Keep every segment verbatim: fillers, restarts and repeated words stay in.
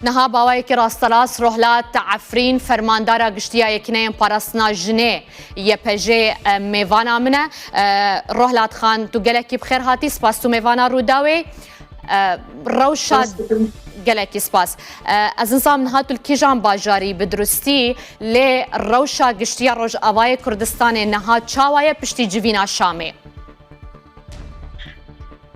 Niha bawayekî rasterast Rohlat Efrîn, fermandara giştî ya Yekîneyên Parastina Jinê, Y P J, e, mêvana min e. E, Rohlat Xan, tu gelekî bi xêr hatî, spas tu mêvana Rûdawê. E, rewşa Spas dikim. Gelekî spas. E, ez nizam niha tu li kîjan bajarî bi dirustî, lê rewşa giştî ya Rojavayê Kurdistanê niha çawa ye piştî civîna Şamê?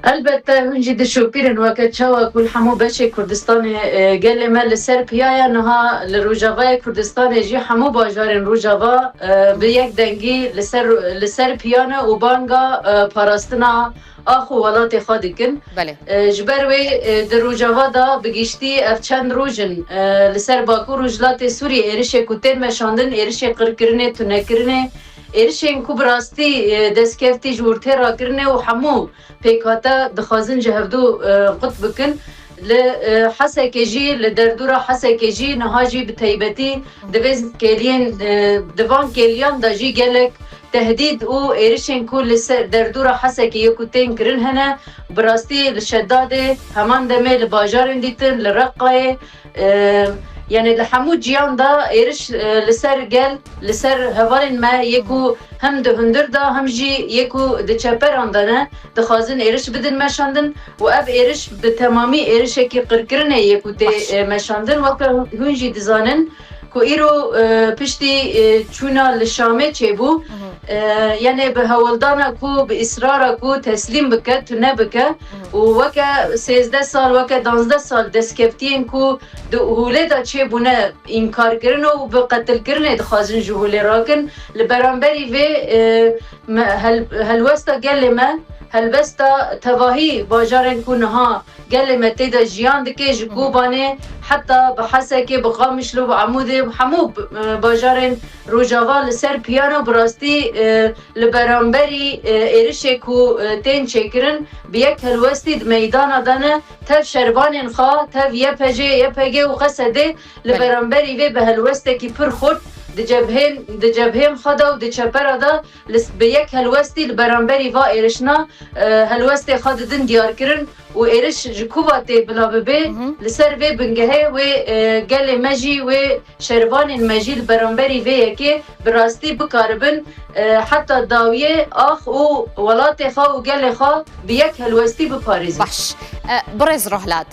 Elbette hûn jî dişopîrin weke çawa ku li hemû beşê Kurdistanê, e, gelê me li ser piya ye, niha li Rojavayê Kurdistanê jî hemû bajarên Rojava, e, bi yek dengî li ser, li ser piya ne û banga, e, parastina ax û welatê xwe dikin. Belê. E, ji ber wê, e, di Rojava de bi giştî ev çend roj in, e, li ser Bakur Rojhilatê Sûriyê êrişê ku tên meşandin, êrişê qirkirinê, tunekirinê, êrişên ku bi rastî, e, destkeftî ji wir tê rakirinê û hemû pêkhate dixwazin ji hevdu, e, qut bikin. Li, e, Hesekê jî, li derdora Hesekê jî niha jî bi taybetî di vê kêliyên, e, di van kêliyan de jî gelek tehdîd û êrişên ku li ser derdora Hesekê yê ku tên kirin hene, bi rastî li Şedadê, heman demê li bajarên dîtin, li Reqayê, e, yanî li hemû ciyan de êriş, e, li ser gel, li ser hevalên me yê ku hem di hundir de hem jî yê ku di çeperan de ne, dixwazin êriş bidin meşandin û ev êriş bi temamî êrişekî qirkirinê yê ku tê, Baş. e, meşandin. Weke hûn jî dizanin ku îro, e, piştî, e, çûna li Şamê çêbû, Hı hı. e, yanê bi hewldana ku, bi îsrara ku teslîm bike, tune bike Hı hı. û weke sêzdeh sal, weke danzdeh sal destkeftiyên ku di holê de çêbûne, înkarkirin û bi qetilkirinê dixwazin ji holê rakin. Li beramberî vê, e, me, hel-, helwesta gelê me, helwesta tevahî bajarên ku niha gelê me tê de jiyan dike, ji Hı hı. Kobanê heta bi Hesekê, bi Qamişlo, bi Amûdê, bi hemû, e, bajarên Rojava li ser piyan e. Bi rastî, e, li beramberî, e, êrişê ku, e, tên çêkirin, bi yek helwestî di meydana de ne, tev şervanên xwe, tev Y P J, Y P G û Q S D li Belê. beramberî vê bi helwestekî pir xurt di cebhên, di cebhên xwe de û di çepera de li, bi yek helwestî li beramberî va êrişna, e, helwestê xwe didin diyarkirin û êriş ji ku va tê bila bibe, Hı hı. li ser vê bingehê wê, e, gelê me jî, wê şervanên me jî li beramberî vê yekê bi rastî bikaribin, e, heta dawiyê ax û welatê xwe û gelê xwe bi yek helwestî biparêzin. Baş. E, birêz Rohlat,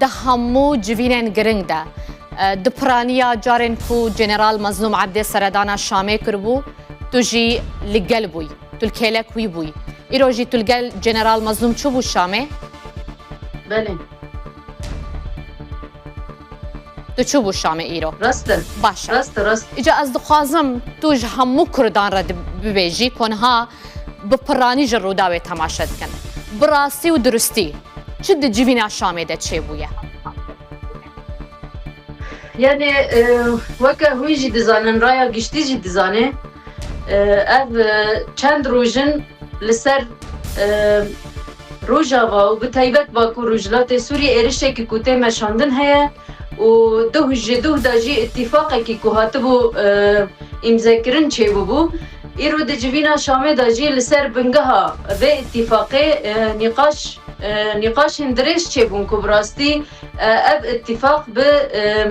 di hemû civînên giring de, e, di piraniya carên ku General Mezlûm Ebdê seredana Şamê kiribû, tu jî li gel bûyî, tu li kêlek wî bûyî. Îro jî tu li gel General Mezlûm çûbû Şamê? Belê. Tu çûbû Şamê îro? Rast e. Baş e. Rast e, rast. Îca ez dixwazim tu ji hemû Kurdan re di-, bibêjî ku niha bi piranî ji Rûdawê temaşe dikin. Bi rastî û durustî çi di civîna Şamê de çêbûye? Yanî, e, weke hûn jî dizanin, raya giştî jî dizane, e, ev, e, çend roj in li ser, e, Rojava û bi taybet Bakur Rojhilatê Sûriyê êrişekî ku tê meşandin heye û duh ji duh de jî îtîfaqekî ku hatibû, e, îmzekirin çêbûbû. Îro di civîna Şamê de jî li ser bingeha vê îtîfaqê, e, nîqaş, e, nîqaşên dirêj çêbûn ku bi rastî, e, ev îtîfaq bi, e,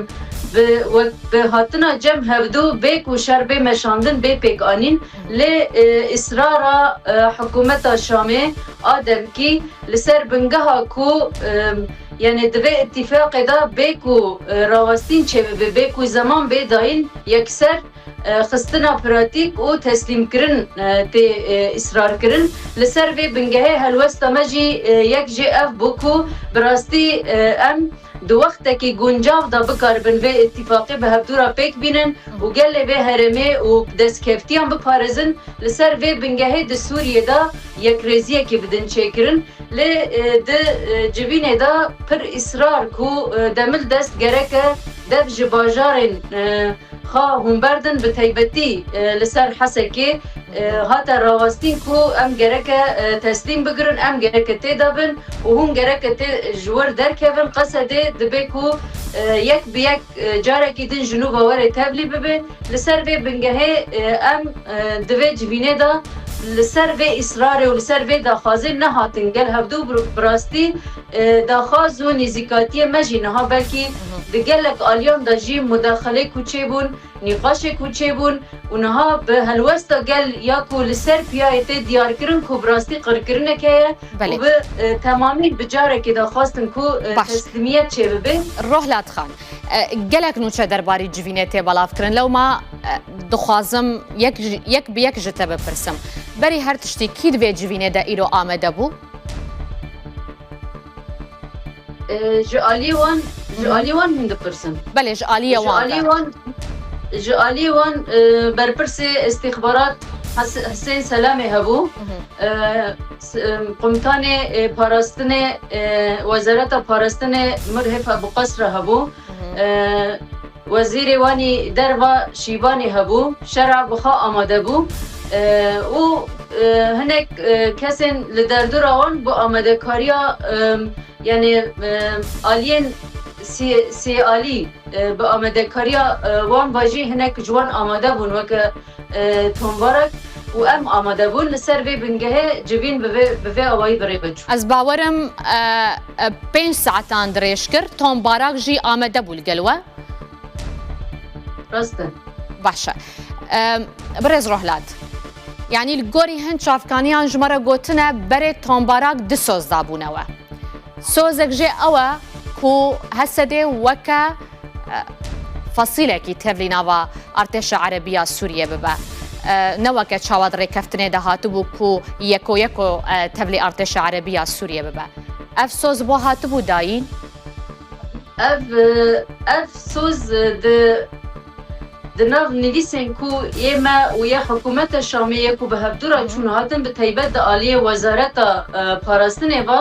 bi wek, bi hatina cem hevdu bê ku şer bê meşandin, bê pêkanîn. Lê, e, îsrara, e, hikûmeta Şamê a demkî li ser bingeha ku, e, yanî di vê îtîfaqê de bê ku, e, rawestîn çêbibe, bê ku zeman bê dayîn yekser, e, xistina pratîk û teslîmkirin, e, tê, e, îsrar kirin. Li ser vê bingehê helwesta me jî, e, yek jê ev bû ku bi rastî, e, em di wextekî guncav de bikaribin vê îtîfaqê bi hevdû re pêk bînin û gelê vê herêmê û destkeftiyan biparêzin. Li ser vê bingehê di Sûriyê de yekrêziyekê bidin çêkirin. Lê, e, di, e, civînê de pir îsrar ku, e, demildest gereke dev ji bajarên, e, xwe hûn berdin, bi taybetî, e, li ser Hesekê, e, hate rawestîn ku em gereke, e, teslîm bigirin, em gereke tê de bin û hûn gereke tê ji wir derkevin. Qesedê dibe ku, e, yek bi yek, e, carekî din ji nû ve were tevlî bibe. Li ser vê bingehê, e, em, e, di vê civînê de Li ser vê îsrarê û li ser vê daxwazê nehatin gel hevdû, bi rastî, e, daxwaz û nêzîkatiyê me jî niha belkî di gelek aliyan de jî mudaxilê ku çêbûn, nîqaşê ku çêbûn û niha bi helwesta gel ya ku li ser piyayê tê diyarkirin ku bi rastî qirkirinek heye Belê. û bi, e, temamî bi carekê de xwestin ku, e, Baş. teslîmiyet çêbibe. Rohlat Xan, e, gelek nûçe derbarî civînê tê belavkirin. Lewma, e, dixwazim yek ji, yek bi yek ji te bipirsim. Berî her tiştî kî di vê civînê de îro amade bû? E, ji aliyê wan, ji Hı hı. aliyê wan min dipirsin. Belê, ji aliyê Ji wan aliyê de. wan, ji aliyê wan, e, berpirsê istîxbarat Has-, Hisên Selamê hebû. Hı hı. E, s-, e, Komutanê, e, parastinê, e, Wezareta Parastinê Mir Hêf Ebû Qesra hebû. Hı hı. E, Wezîrê wanî derva Şîbanê hebû, şera bi xwe amade bû, e, û, e, hinek, e, kesên li derdora wan bi amadekariya, e, yanî, e, aliyên sê-, sêalî, e, bi amadekariya, e, wan ve jî hinek ji wan amade bûn, weke, e, Tom Barak û em amade bûn. Li ser vê bingehê civîn bi vê, bi vê awayî bi rê ve çû. Ez bawerim, e, e, pênc saetan dirêj kir, Tom Barak jî amade bû li gel we. Rast e. Baş e. Em, birêz Rohlat, yanî li gorî hin çavkaniyan ji me re gotine berê Tom Barak du soz dabûne we. Sozek jê ew e ku Hesedê weke, e, fasîlekî tevlî nava artêşa Erebî ya Sûriyê bibe. E, ne weke çawa di rêkeftinê de hatibû ku yeko yeko, e, tevlî artêşa Erebî ya Sûriyê bibe. Ev soz bo hatibû dayîn? Ev, e, ev soz, e, di, di nav nivîsên ku yê me û yê hikûmeta Şamê yê ku bi hevdû re Hı hı. çûn hatin, bi taybet di aliyê Wezareta, e, Parastinê ve,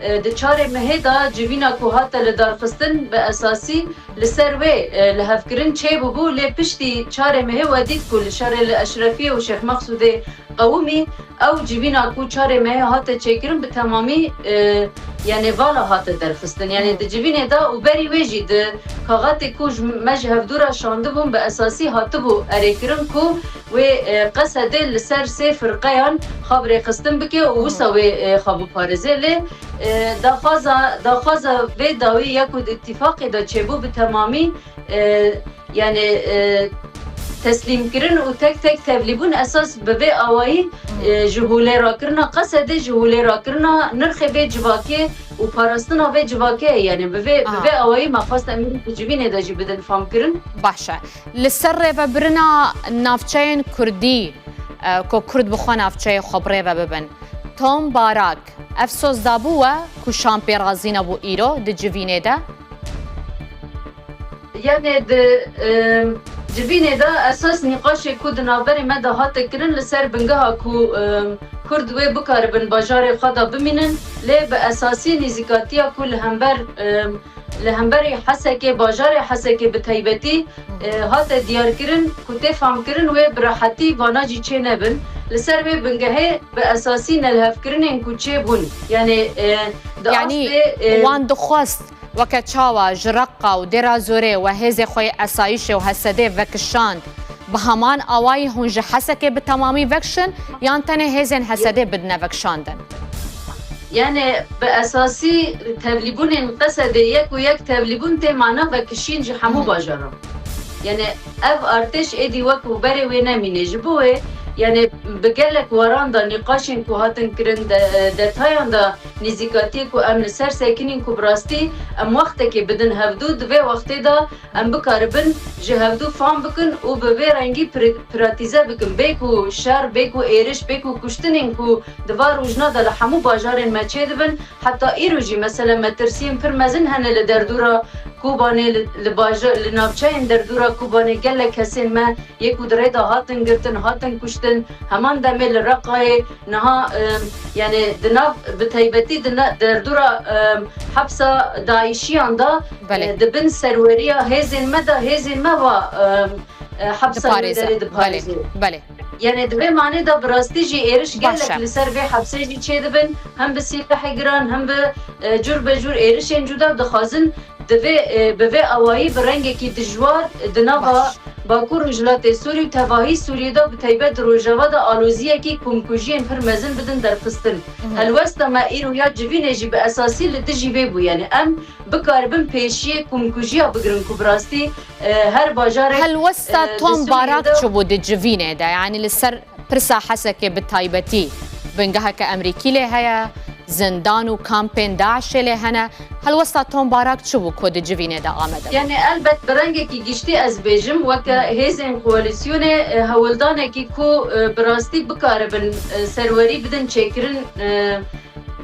e, di çarê mehê de civîna ku hate lidarxistin bi esasî li ser wê, e, lihevkirin çêbûbû, lê piştî çarê mehê we dît ku li şerê li Eşrefiyê û Şêx Mexsûdê qewimî, ew civîna ku çarê mehê hate çêkirin bi temamî, e, yanî vala hate derxistin. Yanî Hmm. di civînê de û berî wê jî di kaxetê ku ji me ji hevdû re şandibûn bi esasî hatibû erêkirin ku wê, e, Qesedê li ser sê firqeyan xwe bi rêxistin bike û wisa wê, e, xwe biparêze. Lê, e, daxwaza, daxwaza vê dawî ya ku di îtîfaqê de çêbû bi temamî, e, yanî, e, teslîmkirin û tek tek tevlîbûn esas bi vê awayî, e, ji holêrakirina Qesedê, ji holêrakirina nirxê vê civakê û parastina vê civakê ye. Yanî bi vê, bi Aha. vê awayî me xwest em êdî di civînê de jî bidin famkirin. Baş e. Li ser rêvebirina navçeyên kurdî, e, ku kurd bi xwe navçeyê xwe bi rêve bibin. Tom Barak, ev soz dabû we ku Şam pê razî nebû îro di civînê de? Yanê di, e, civînê de esas nîqaşê ku di navberê me de hate kirin li ser bingeha ku, e, Kurd wê bikaribin bajarê xwe de bimînin, lê bi esasî nîzîkatiya ku li hember, e, li hemberî Hesekê, bajarê Hesekê bi taybetî, e, hate diyarkirin ku tê famkirin wê bi rehetî vana jî çê nebin. Li ser wê bingehê bi esasî nelihevkirinên ku çêbûn, yanê, e, di Yanî astê, e, wan dixwest Weke çawa ji Reqqa û Dêra Zorê we hêzê xwe yê esayîşê û Hesedê vekişand, bi heman awayî hûn ji Hesekê bi temamî vekişin yan tenê hêzên Hesedê bidine vekişandin? Yanê bi esasî tevlîbûnên Qesedê yek û yek tevlîbûn tê mana vekişîn ji hemû Hı hı. bajaran. Yanê ev artêş êdî wek û berê wê nemîne. Ji bo wê, yanê bi gelek weran de nîqaşên ku hatin kirin de, detayan de nêzîkatiyê ku em li ser sekinîn ku bi rastî em wextekê bidin hevdû, di vê wextê de em bikaribin ji hevdû fam bikin û bi vê rengî pri-, pratîze bikin. Bê ku şer, bê ku êriş, bê ku kuştinên ku di va rojna de li hemû bajarên me çêdibin, heta îro jî mesela metirsiyên pir mezin hene li derdora Kobanê, li, li bajar, li navçeyên derdora Kobanê gelek kesên me yê ku di rê de hatin girtin, hatin kuştin, heman demê li Reqayê, niha, e, yanî di nav, bi taybetî di na-, derdora, e, hepsa DAIŞiyan de, Belê. e, di bin serweriya hêzên me de, hêzên me va, e, e, hepsa Diparêze. Nûderê diparêze. Belê, belê. Yanî di vê manê de bi rastî jî êriş Baş gelek e. li ser vê hepsê jî çêdibin, hem bi sîlehê giran, hem bi, e, cur be cur êrişên cuda dixwazin di vê, e, bi vê awayî bi rengekî dijwar di nava Baş. Bakur Rojhilatê Sûrî û tevahî Sûriyê de, bi taybet di Rojava de aloziyekî komkujiyên pir mezin bidin derxistin. Mhm. Helwesta me îro ya civînê jî bi esasî li dijî vê bû. Yani em bikaribin pêşiyê komkujiya bigirin ku bi rastî, e, her bajarek, Helwesta e, di Tom Sûriyê Barak de çi bû di civînê de? Yani li ser pirsa Hesekê bi taybetî bingeheke Emerîkî lê heye, zindan û kampên DAIŞê lê hene. Helwesta Tom Barak çi bû ku di civînê de amade bû? Yani elbet bi rengekî giştî ez bêjim, weke hêzên koalîsyonê, e, hewldanekî ku, e, bi rastî bikaribin, e, serwerî bidin çêkirin, e,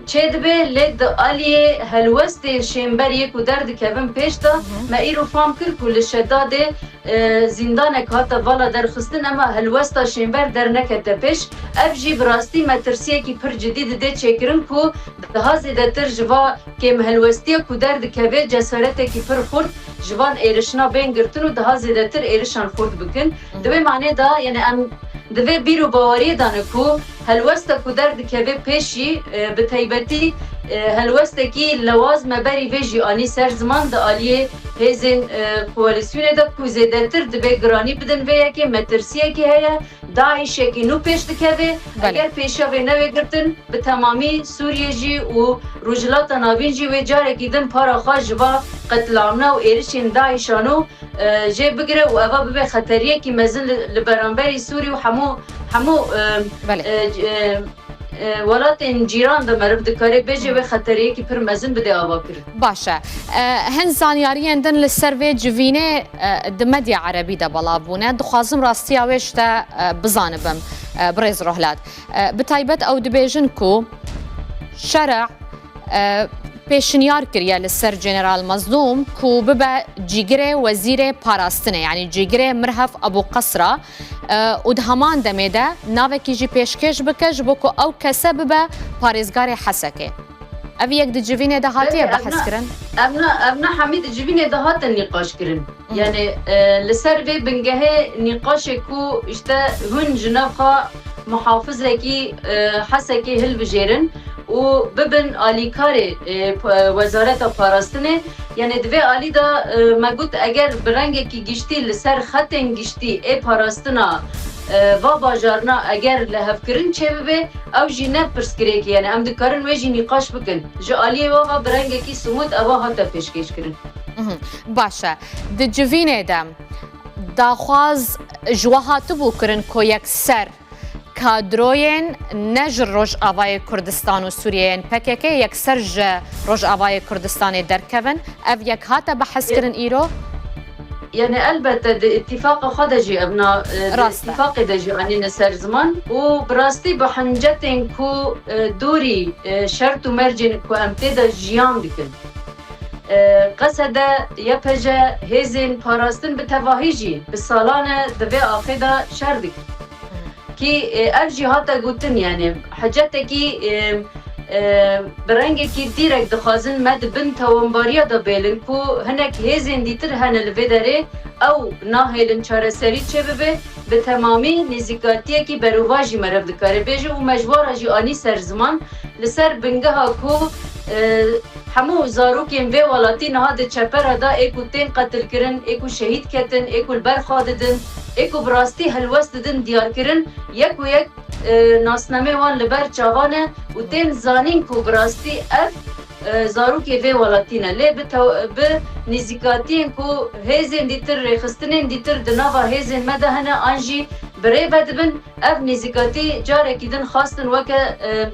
çêdibe, lê di aliyê helwestê Şênber yê ku derdikevin pêş de, me îro fam kir ku li Şedadê, e, zîndanek hate vala derxistin, ema helwesta Şênber dernekete pêş. Ev jî bi rastî metirsiyekî pir cidî dide çêkirin ku daha zêdetir ji va kêmhelwestiya ku derdikeve cesaretekî pir xurt ji van êrişina bên girtin û daha zêdetir êrişan xurt bikin. Di vê manê de, yani em di vê bîr û baweriyê de ne ku helwesta ku derdikeve pêşî, e, bi taybetî, e, helwestekî lewaz me berî vê jî anî ser ziman di aliyê hêzên, e, koalîsyonê de ku zêdetir dibe giranî bidin vê yekê, metirsiyekî heye, DAIŞekî nû pêş dikeve. Belê. Eger pêşiya vê newê girtin, bi temamî Sûriyê jî û Rojhilata Navîn jî wê carekî din para xwe ji va qetilamna û êrişên DAIŞa nû, e, jê bigire û eva bibe xeteriyekî mezin li, li beramberî Sûrî û hemû, hemû, e, Belê. e, c-, e, e, welatên cîran de meriv dikare bêje wê xeteriyekî pir mezin bide avakirin. Baş e. E, hin zanyariyên din li ser vê civînê, e, di medya erebî de belav bûne. Dixwazim rastiya wê ji te, e, bizanibim, e, birêz Rohlat. E, bi taybet ew dibêjin ku şerê, e, pêşinyar kiriye li ser General Mazlûm ku bibe cîgirê wezîrê parastinê, yanî cîgirê Mirhef Ebû Qesra, e, û di heman demê de navekî jî pêşkêş bike ji bo ku ew kese bibe parêzgarê Hesekê. Ev yek di civînê de hatiye Belê, ev behs na, kirin? Ev na, ev na hemî di civînê de hatin nîqaş kirin. Hı. Yani, e, li ser vê bingehê nîqaşê ku işte hûn ji nav xwe muhafizekî, e, Hesekê hilbijêrin û bibin alîkarê, e, p-, e, Wezareta Parastinê. Yani di vê alî de, e, me got eger bi rengekî giştî li ser xetên giştî ê parastina, e, va bajarina eger lihevkirin çêbibe, ew jî ne pirsgirêkê, yani em dikarin wê jî nîqaş bikin. Ji aliyê we ve bi rengekî simût eva hate pêşkêşkirin. Mhm. Baş e. Di civînê de daxwaz ji we hatibû kirin ku yekser kadroyên ne ji Rojavayê Kurdistan û Sûriyeyên P K K yekser ji Rojavayê Kurdistanê derkevin. Ev yek hate behs kirin îro? Yani elbette di îtîfaqa xwe de jî ev na, e, di Rast e. îtîfaqê de jî anîne ser ziman û bi rastî bi hincetên ku, e, dorî, e, şert û mercên ku em tê de jiyan dikin. E, Qesede, Y P J, hêzên parastin bi tevahî jî bi salan e di vê axê de şer dikin. Kî, e, ev jî hate gotin, yani hicetekî, e, e, bi rengekî dîrek dixwazin me di bin tawanbariya de bêlin ku hinek hêzên dîtir hene li vê derê, ew nahêlin çareserî çêbibe, bi temamî nêzîkatiyekî berovajî meriv dikare bêje û me ji we re jî anî ser ziman li ser bingeha ku, e, hemû zarokên vê welatî niha di çepera de ê ku tên qetilkirin, ê ku şehîd ketin, ê ku li ber xwe didin, ê ku bi rastî helwest didin diyarkirin, yek û yek, e, nasnamê wan li ber çavan e û tên zanîn ku bi rastî ev, e, zarokê vê welatî ne. Lê bi tew-, bi nêzîkatiyên ku hêzên dîtir, rêxistinên dîtir di nava hêzên me de hene an jî bi rê ve dibin, ev nêzîkatî carekî din xwestin weke, e,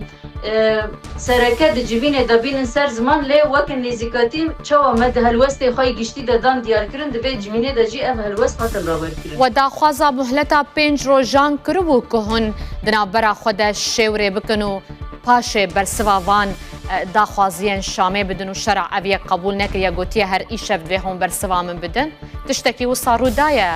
e, sereke di civînê de bînin ser ziman, lê weke nêzîkatî çawa me di helwestê xwe yê giştî de dan diyarkirin, di vê civînê de jî ev helwest hatin rawerkirin. We daxwaza muhleta pênc rojan kiribû ku hûn di navbera xwe de şêwrê bikin û paşê bersiva van, e, daxwaziyên Şamê bidin û şerê ev yek qebûl nekiriye, gotiye her îşev divê hûn bersiva min bidin. Tiştekî wisa rû daye?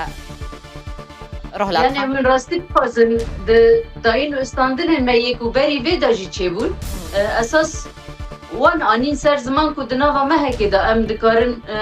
Rohlat Yani Xan. Min rastî dixwazin di dayîn û standinên me yê ku berî vê de jî çêbûn, e, esas wan anîn ser ziman ku di nava mehekê de em dikarin, e,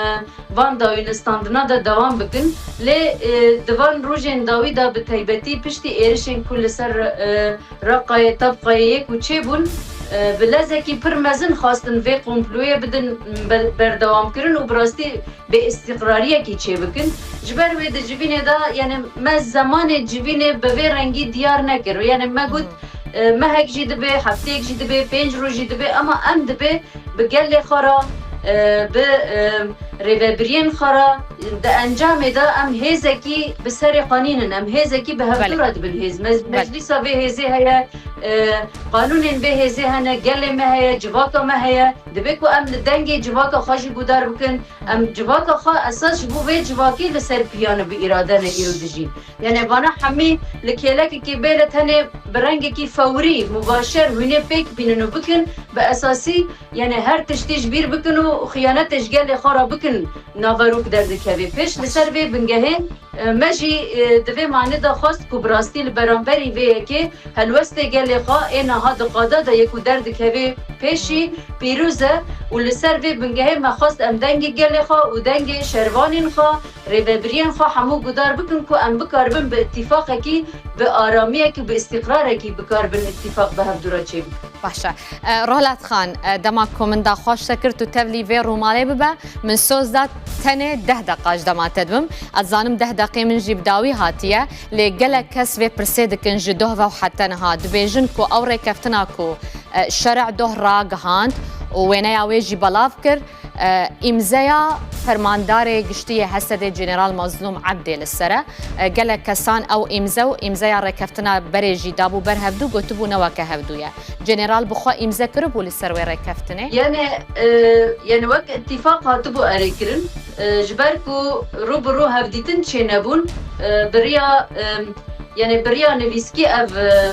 van dayîn û standina de dewam bikin. Lê, e, di van rojên dawî de bi taybetî piştî êrişên ku li ser, e, Reqayê, Tebqayê yê ku çêbûn, e, bi lezekî pir mezin xwestin vê komployê bidin be-, berdewamkirin û bi rastî bêîstiqrariyekî çêbikin. Ji ber wê di civînê de, yani me zemanê civînê bi vê rengî diyar nekir. Yani me got, e, mehek jî dibe, hefteyek jî dibe, pênc roj jî dibe, ama em dibe bi gelê xwe re, e, bi, e, rêvebiriyên xwe re, di encamê de em hêzekî bi serê xwe nînin, em hêzekî bi hevdû Belê. re dibin hêz. Mec-, Belê. Meclîsa vê hêzê heye, e, qanûnên vê hêzê hene, gelê me heye, civaka me heye. Dibe ku em li dengê civaka xwe jî guhdar bikin, em civaka xwe esas ji bo vê civakê li ser piyane bi îrade ne îro dijîn. Yani vana hemî li kêlekekê bê li tenê bi rengekî fewrî, mubaşer hûnê pêk bînin û bikin, bi esasî, yani her tiştî ji bîr bikin û xiyanetê ji gelê xwe re bikin, naverok derdikeve. Pêş li ser vê bingehê, e, me jî, e, di vê manê de xwest ku bi rastî li beramberî vê yekê helwestê gelê xwe ê niha di qada de yê ku derdikeve pêşî pîroz e û li ser vê bingehê me xwest em dengê gelê xwe û dengê şervanên xwe, rêvebiriyên xwe hemû guhdar bikin ku em bikaribin bi îtîfaqekî, bi aramiyekî, bi îstîqrarekî bikaribin îtîfaq bi hevdû re çêbikin. Baş e. E, Rohlat Xan, e, dema ku min daxwaş te kir tu tevlî vê rûmalê bibe, min soz da tenê deh deqa ji dema te dibim. Ez zanim deh deqê min jî bi dawî hatiye, lê gelek kes vê pirsê dikin ji doh ve û heta niha. Dibêjin ku ew rêkeftina ku, e, şerê doh ragihand û wêneya wê jî belav kir, e, îmzeya fermandarê giştî yê Hesedê General Mazlûm Ebdê li ser e. E, gelek kesan ew îmze û îmzeya rêkeftina berê jî dabû ber hevdû, gotibû ne weke hevdû ye. General bi xwe îmze kiribû li ser wê rêkeftinê? Yani, e, yani wek îtîfaq hatibû erêkirin, e, ji ber ku rû bi rû hevdîtin çênebûn, e, bi riya, e, yani bi riya nivîskî ev, e,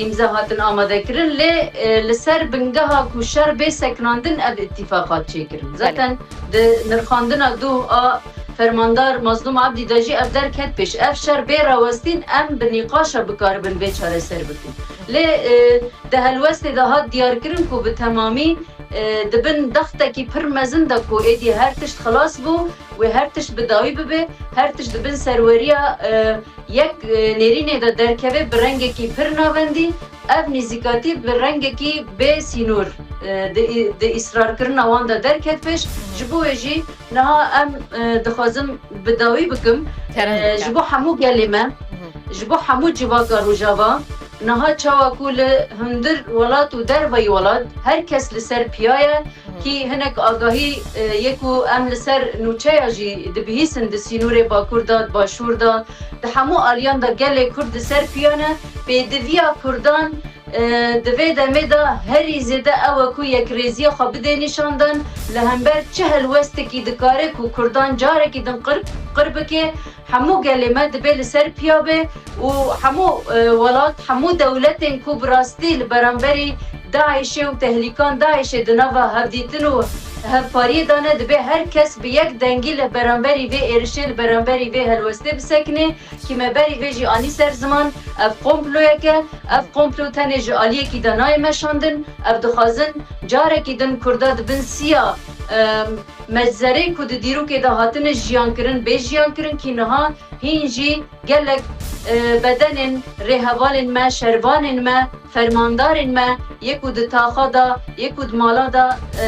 îmze hatin amadekirin, lê, e, li ser bingeha ku şer bê sekinandin ev îtîfaq hat çêkirin. Belê. Zaten di nirxandina dû a fermandar Mazlûm Abdî de jî ev derket pêş. Ev şer bê rawestîn em bi nîqaşa bikaribin vê çareser bikin. Lê, e, di helwestê de hat diyarkirin ku bi temamî, e, di bin dextekî pir mezin de ku êdî her tişt xilas bû, wê her tişt bi dawî bibe, her tişt di bin serweriya, e, yek, e, nêrînê de derkeve bi rengekî pir navendî, ev nîzîkatî bi rengekî bê sînor, e, di, di îsrarkirina wan de derket pêş. Ji bo wê jî niha em, e, dixwazim bi dawî bikim, Kerem e, bike. Ji bo hemû gelê me, Mhm. ji bo hemû civaka Rojava, niha çawa ku li hundir welat û derveyî welat her kes li ser piya ye, Mhm. kî hinek agahî, e, yê ku em li ser nûçeya jî dibihîsin di sînorê Bakur de, di Başûr de, di hemû aliyan de gelê Kurd li ser piya ne, pêdiviya Kurdan, e, di vê demê de herî zêde ew e ku yekrêziya xwe bidê nîşandan, li hember çi helwestekî dikare ku Kurdan carekî din qir, qir bike, hemû gelê me dibê li ser piya be û hemû, e, welat, hemû dewletên ku bi rastî li beramberî DAIŞê û tehlîkan DAIŞê di nava hevdîtin û hevpariyê de ne, dibê her kes bi yek dengî li beramberî vê êrişê, li beramberî vê helwestê bisekine. Kî me berî vê jî anî ser ziman, ev komployek e, ev komplo tenê ji aliyekî de nayê meşandin, ev dixwazin carekî din Kurda di bin siya, em, meczerê ku di dîrokê de hatine jiyan kirin, bê jiyan kirin, kî niha hîn jî gelek, e, bedenên rêhevalên me, şervanên me, fermandarên me, yê ku di taxa de, yê ku di mala de, e,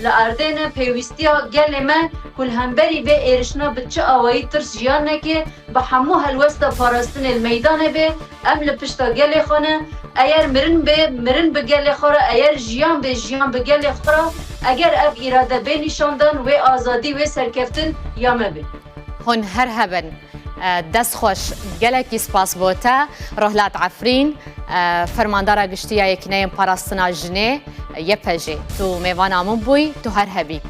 li erdê ne, pêwîstiya gelê me ku li hemberî vê êrişina bi çi awayî tirs jiyan neke, bi hemû helwesta parastinê li meydanê be, em li pişta gelê xwe ne. Eger mirin bê, mirin bi gelê xwe re, eger jiyan bê, jiyan bi gelê xwe re, eger ev îrade bê nîşandan, wê azadî, wê serkeftin ya me be. Hûn her hebin. E, dest xweş, gelekî spas bo te. Rohlat Efrîn, e, Fermandara Giştî ya Yekîneyên Parastina Jinê, Y P J. Tu mêvana min bûyî, tu her hebî.